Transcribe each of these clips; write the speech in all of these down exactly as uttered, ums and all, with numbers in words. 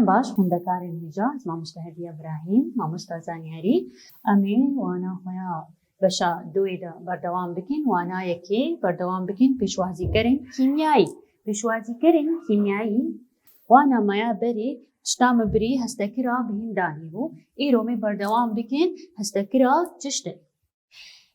Baş, xwendekarên hêja, ez mamoste Hediye Birahîm, mamosta zanyarî. Em ê wana xwe ya beşa doyê de berdewam bikin, wana yekê berdewam bikin, pêşwazîkerên kîmyayî. Pêşwazîkerên kîmyayî, wana me ya berê tişta me birî hestekira bi hîn danî bû. Îro me berdewam bikin, hestekira çiştin.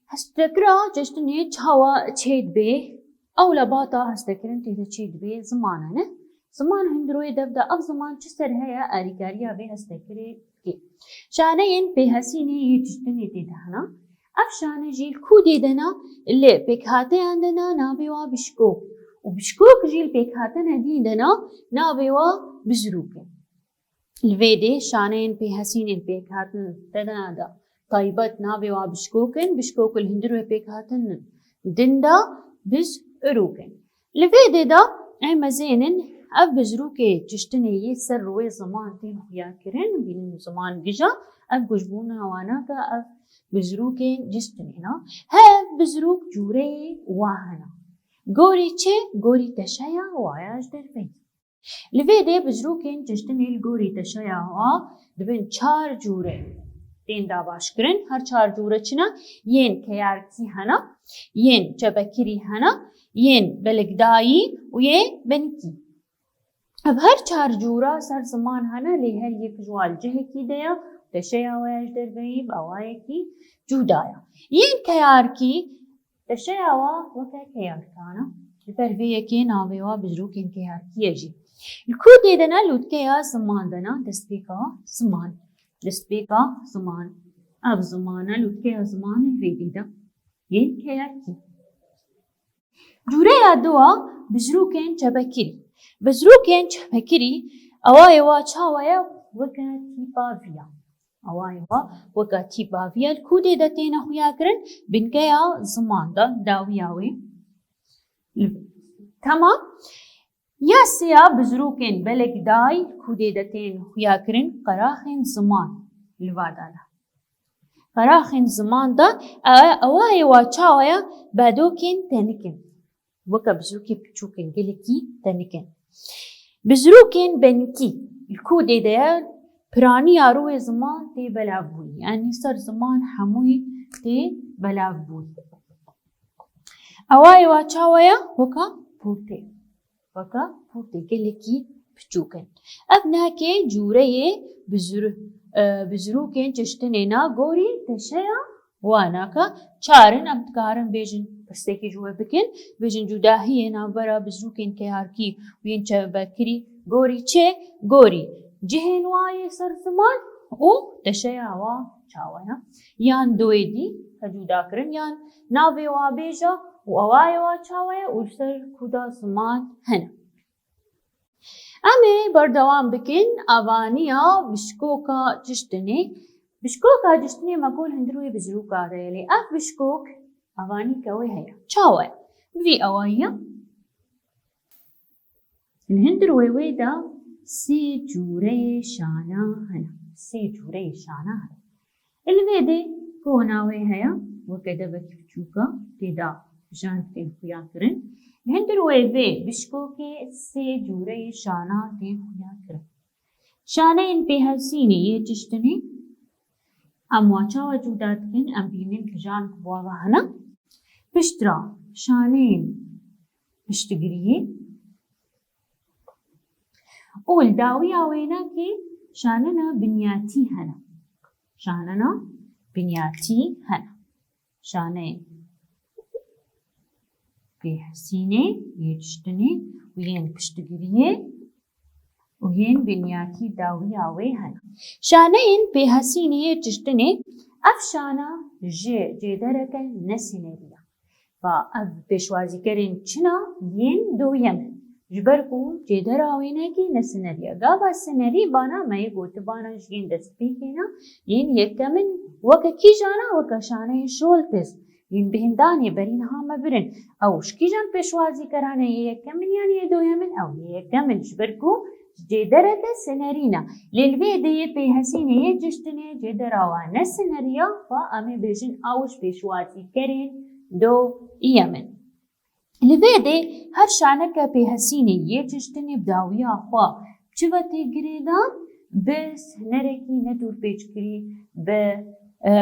Hestekira çiştinê çawa çêdibe? Ew lebata hestekirin tê de çêdibe ziman e, ne? Ziman hundirê dev de ev ziman çi ser heye alîkariya vê hestekirê dike? Şaneyên pêhesînê yê çiştinê tê de hene. Ev şane jî li kûdê de ne, li pêkhateyan de ne, navê wa bişkok. Û bişkok jî li pêkhatene dî de ne, navê wa bizrûk e. Li vê dê şaneyên pêhesînên pêkhatin tedana de taybet navê wa bişkok in, bişkok li hundir wê pêkhatin din de biz irûk in. Li vê dê de em mezênin ev bizrûkê çiştinê yê ser rûyê ziman tên xuya kirin, bînin ziman gija, ev gujbûna wana ke ev bizrûkê çiştinê ne. Her bizrûk cûreyê wa hene. Gorî çi? Gorî teşeya waya ji derveyî. Li vê dê bizrûkên çiştinê li gorî teşeya wa dibin çar cûre tên dabaş kirin. Her çar cûre çi ne? Yên keyarkî hene, yên çepekirî hene, yên belikdayî û yê benikî. Ev her çar cûra ser ziman hene, lê her yek ji wan cihekî de ye, teşeya wê ya ji derveyî bi awayekî cuda ye. Yên keyarkî, teşeya wa weke keyarkan e. Ji ber vê yekê navê wa bizrûkên keyarkî ye jî. Li kûdê de ne, lûtkeya ziman de ne, destpêka ziman. Destpêka ziman. Ev ziman e, lûtkeya ziman e li vê dê de. Yên keyarkî. Cûreya dua, bizrûkên çepekirî. Bizrûkên çepekirî, awayê wa çawa ye? Weke tîpa viya. Awayê wa weke tîpa viya li kûdê de têne xuya kirin, binkeya ziman de, dawiya wê. Temam. Ya sêya, bizrûkên belekdayî li kûdê de tên xuya kirin, qeraxên ziman li va de ne. Qeraxên ziman de, e, awayê wa çawa ye? Bedokên tenik in. Weke bizrûkê piçûk in, gelekî tenik in. Bizrûkên benikî li kûdê de ye, piraniya rûyê ziman tê belavbûyî. Yanî ser ziman hemûyî tê belavbûyî. Awayê wa çawa ye? Weke portê. Weke portê, gelekî piçûk in. Ev nake cûreyê bizr-, e, bizrûkên çiştinê ne, gorî teşeya wana ke çar in. Em dikarin bêjin, pirsekî ji we bikin, bêjin cudahiyê navbera bizrûkên keyarkî û yên çepekirî gorî çi? Gorî cihên wa yê ser ziman û teşeya wa çawa ye? Yan doyê dî ke cuda kirin, yan navê wa bêje û awayê wa çawa ye û li ser kûda ziman hene. Em ê berdewam bikin, avaniya bişkoka çiştinê. Bişkoka çiştinê me got li hundir wê bizrûka de ye, lê ev bişkok avanîke wê heye. Çawa ye? Bi vî awayî ye. Li hundir wê wê de sê cûreyê şana hene. Sê cûreyê şana hene. Li vê dê kona wê heye, weke devekî biçûk e, tê de pijan tên xuya kirin. Li hundir wê vê bişkokê sê cûreyê şana tên xuya kirin. Şaneyên pêhesînê yê çiştinê, em wan çawa cuda dikin, em bînin pijan ku bi wa ve hene. Piştre şaneyên piştgiriyê û li dawiya wênekê şanena binyatî hene. Şanena binyatî hene. Şaneyên pêhesînê yê çiştinê û yên piştgiriyê û yên binyatî dawiya wê hene. Şaneyên pêhesînê yê çiştinê, ev şana ji cêdereke ne sinerî ye. Va ev pêşwazîkerên çina yên doyem in. Ji ber ku cêdera wênekê ne sinerî ye. Gava sinerî bana me yê gotibana ji yên destpêkê ne, yên yekem in, weke kîjan e? Weke şaneyê Şoltes. Yên bêhndanê berî niha me birin. Ew ji kîjan pêşwazîkeran e, yê yekem in yan yê doyem in? Ew yê yekem in, ji ber ku cêdereke sinerî ne. Lê li vê dê yê pêhesînê yê çiştinê cêdera wa ne sinerî ya, va em ê bêjin ew ji pêşwazîkerên doyem in. Li vê dê her şaneke pêhesînê yê çiştinê bi dawiya xwe çi ve tê girêdan, bi sinerekî ne dûrpêçkirî, bi, e,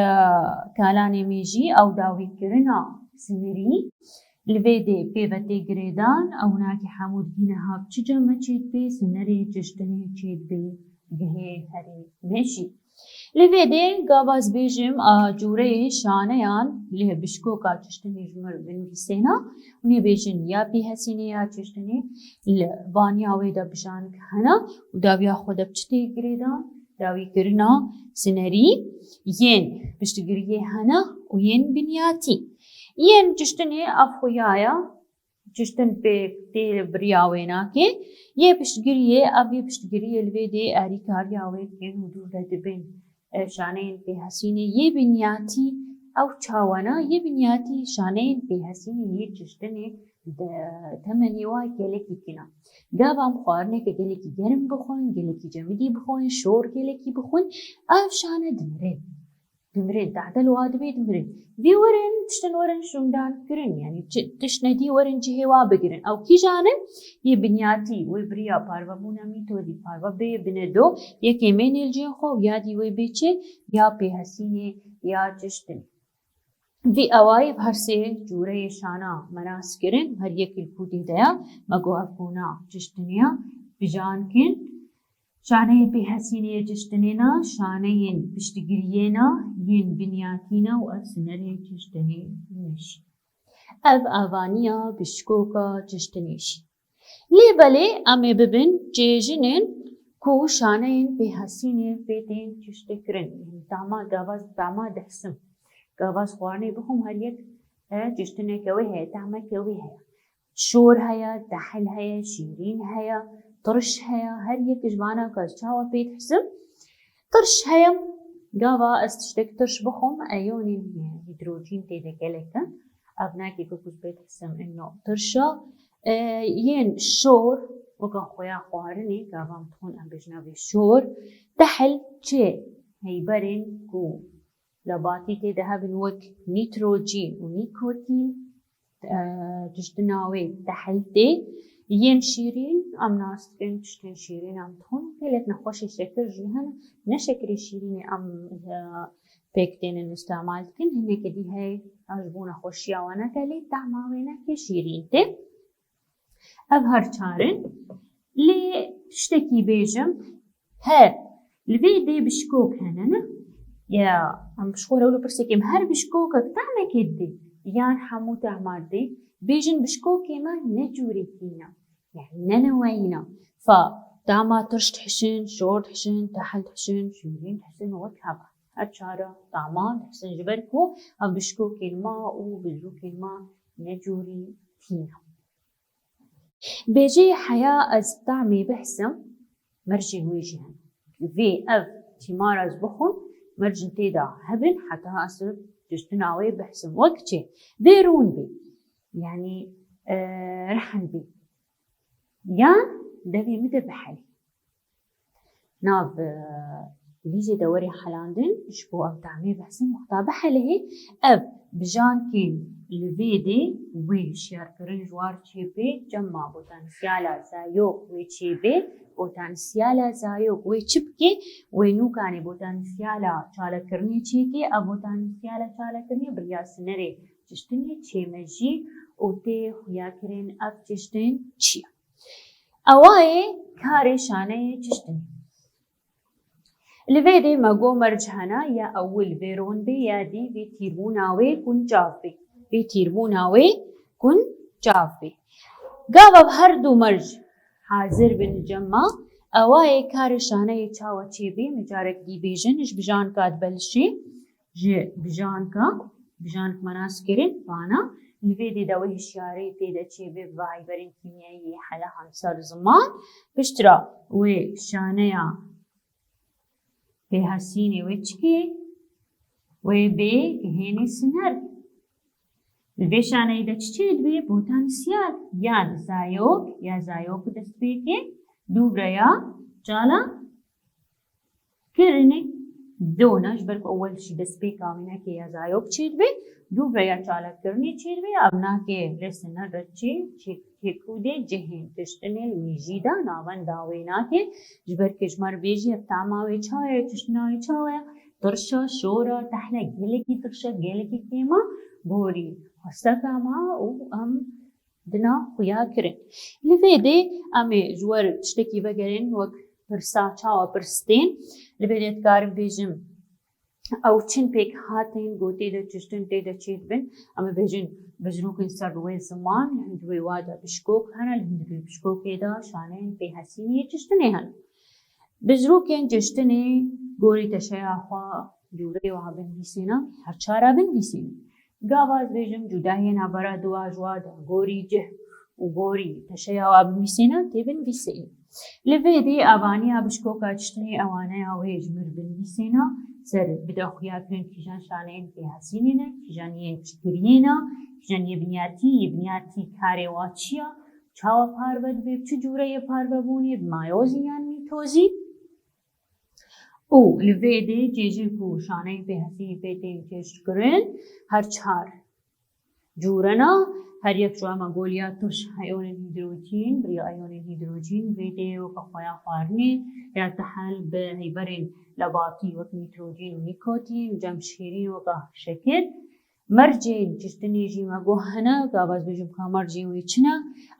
kalanê mêjî ew dawîkirina sinirî. Li vê dê pê ve tê girêdan, ew nakê hemû dihîne hav çi cem me çêdibê, sinerê çiştinê çêdibê gihê herê mêjî. Li vê dê gava ez bêjim, a, cûreyê şaneyan li bişkoka çiştinê ji mir binivîsêna, hûn ê bêjin ya pêhesînê ya çiştinê, li vaniya wê de bijank hene û dawiya xwe de bi çi tê girêdan? Dawîkirina sinerî yên piştgiriyê hene û yên binyatî. Yên çiştinê ev xuya ye, çiştin pê tê biriya wê nake. Yê piştgiriyê, ev yê piştgiriyê li vê dê alîkariya wê dikin û dûr de dibin, e, şaneyên pêhesînê. Yê binyatî ew çawa ne? Yê binyatî şaneyên pêhesînê yê çiştinê di temenê wa gelekî kin e. Gava em xwarineke gelekî germ bixwin, gelekî cemidî bixwin, şor gelekî bixwin, ev şane dimirin. Dimirin, tehte li wa dibê dimirin. Vê werin, tiştin werin şûndan kirin, yanî çi-, tişt nedî werin cihê wa bigirin. Ew kîjan in? Yê binyatî, wê biriya parvebûna mîtodî, parve bê bine do, yekê mênê li cihê xwe û ya dî wê bê çi? Ya pêhesînê, ya çiştinê. Vî awayî bi her sê cûreyê şana me nas kirin, her yek li ku dê de ya, me got ev kona çiştinê ya, bijan kin. Şaneyê pêhesînê yê çiştinê ne, şaneyên piştgiriyê ne, yên binyatî ne û ev sinerê çiştinê ne jî. Ev avaniya bişkoka çiştinê jî. Lê belê em ê bibin cêjinên ku şaneyên pêhesînê pê tên çiştikirin. Yanî dama gava, dama dihsim. Gava ez xwarinê bixwim her yek, e, çiştineke wê heye, tahmeke wê heye. Şor heye, tehil heye, şîrîn heye, tirş heye, her yek ji vana ku ez çawa pê dihsim. Tirş heye, gava ez tiştek tirş bixwim, eyonên hîdrojîn tê de gelek in. Ev nakê ku ez pê dihsim, ino tirş e. E, yên şor, weka xuya xwarinê, gava em dixwin em bêjin ev ê şor. Tehil çi heyberên ku lebatî tê de hebin wek nîtrojîn û nîkotîn, e, tiştina wê tehil tê. Yên şîrîn, em nas dikin, tiştên şîrîn em dixwin. Gelek nexweşê şekir jî hene, ne şekirê şîrînê em, e, pêk tênin îstemal dikin. Hinekê dî heye, ew ji bo nexweşiya we neke, lê tehma wê neke, şîrîn tê. Ev her çar in. Lê tiştekî bêjim, her li vê dê bişkok hene, ne? Ya, em ji xwe re wilo pirsê kim, her bişkokek tahmekê didê, yan hemû tahma didê, bêjin bişkokê me ne cûrekî ne, yani ne neweyî ne. Fa tahma tirş dihişin, şor dihişin, tehil dihişin, şîrîn dihişin, wek heva. Her çar tahma dihişin, ji ber ku ev bişkokên me û bizûkên me ne cûrekî ne. Bêjê heya ez tamê bihsim, mercên wê jî hene. Vê ev tîmar ez bixwim, mercên tê de hebin, heta ez çiştina wê bihsim. Wek çi? Vê rûn bê. Yanî, e, rehin bê. Yan devê min de bihelê. Nav, e, lîzê de were helandin, ji bo ev tamê behsin wexta bihelihê, ev bijankên li vê dê wê hişyarkirin ji war çêbê, cema potansiyala zayok wê çêbê, potansiyala zayok wê çi bikê, wê nûkanê potansiyala çalekirinê çêkê, ev potansiyala çalekirinê bi riya sinerê çiştinê çêmejî û tê xuyakirin ev çiştin çi ye. Ewa yê karê şaneyê çiştinê. Li vê dê me got merc hene, ya ewil vê ron bê, ya dî vê tîrbûna wê kuncav bê. Vê tîrbûna wê kuncav bê. Gava bi her du merc hazir bin cem me, ewa yê karê şaneyê çawa çêbê, min carek dî bêjin, ji bijanka dibelişê. Ji bijanka, bijank me nas kirin, vana, li vê dê de wê hişyarî tê de çêbê bi heyberên kîmyayî hela hemser ziman, piştre wê şaneya pêhesînê wê çikê, wê bê gihênê siner. Li vê şaneyê de çi çêdibê? Potansiyel, yan zayok, ya zayok destpêkê, dûvreya çala kirinê. Dona ji ber ku ewel jî destpêka wînekê ya zayok çêdibe, dû ve ya çalakkirinê çêdibe, ev nake lê sine de çê, çê, çêkûdê cihên tiştinê li mîjî de navenda wê nake, ji ber ku ji me re bêjî ev tama wê çawa ye, tiştina wê çawa ye, tirşa, şora, tehla gelekî tirşa, gelekî kêma, gorî xwesteka ma û em dina xuya kirin. Li vê dê em ê ji we re tiştekî vegerin wek pirsa çawa pirs tên. Li vê dê dikarim bêjim, ew çin pêk hatin, gotê de tiştin tê de çêdibin. Em ê bêjin, bizrokên ser wê ziman, li hind wê wa de bişkok hene, li hind wê bişkokê de şaneyên pêhesînê tiştinê hene. Bizrokên tiştinê gorî teşeya xwe cûreyê wa binivîsîne, her çara binivîsîne. Gava ez bêjim cudahiyê navbera du wa ji wa de gorî cih û gorî teşeya wa binivîsîne tê binivîsîne. Li vê dê avaniya bişkoka tiştinê ewaneya wê ji mir binivîsîne, ser bide xuya kirin kîjan şaneyên pêhesînê ne, kîjan yên piştgiriyê ne, kîjan yê binyatî, yê binyatî karê wa çi ya, çawa parve dibe, bi çi cûreyê parvebûnê, bi mayozî yan mîtozî. Û li vê dê cêjê ku şaneyên pêhesî pê tên çêşkirin, her çar cûrena, her yek ji wan me goliya tirş ayonên hîdrojîn, bi riya ayonên hîdrojîn, vê dê weke xuya xwarinê ya tehel bi heyberên lebatî wek nîtrojîn û nîkotîn, cem şêrîn weke şekir. Mercên çiştinê jî me got hene, gava ez bêjim ka mercên wê çi ne,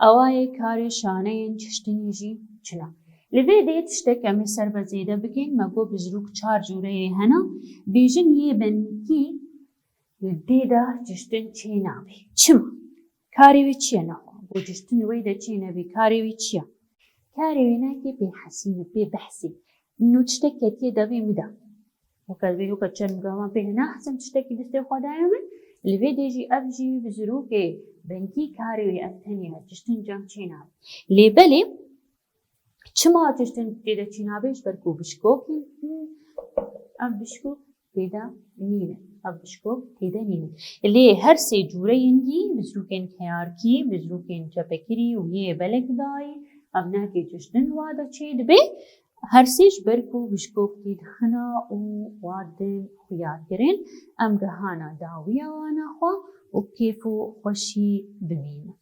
ewa yê karê şaneyên çiştinê jî çi ne. Li vê dê tiştek em ê ser ve zêde bikin, me got bizrûk çar cûreyê hene, bêjin yê benkî li dê de çiştin çê nabe. Çima? Karê wê çi ye nexwe? Got çiştin wê de çê nebê, karê wê çi ye? Karê wê nake pê hesîne, pê behsê. Nû tiştek ketiye devê min de. Weke ez bêjim, weke çend gava pê hene, hezim tiştekî destê xwe daye min. Li vê dê jî ev jî bizrûkê benkî karê wê ev tenê tiştin cem çê nabe. Lê belê çima tiştin tê de çê nabe? Ji ber ku bişkokî, ev bişkok tê de nîne. Ev bişkok tê de nîne. Lê her sê cûreyên dî, bizrûkên keyarkî, bizrûkên çepekirî û yê belekdayî, ev nake tiştin wa de çê dibe. Her sê ji ber ku bişkok tê dixina û wa din xuya kirin, em gihana dawiya wana xwe û kêf û xweşî bimînin.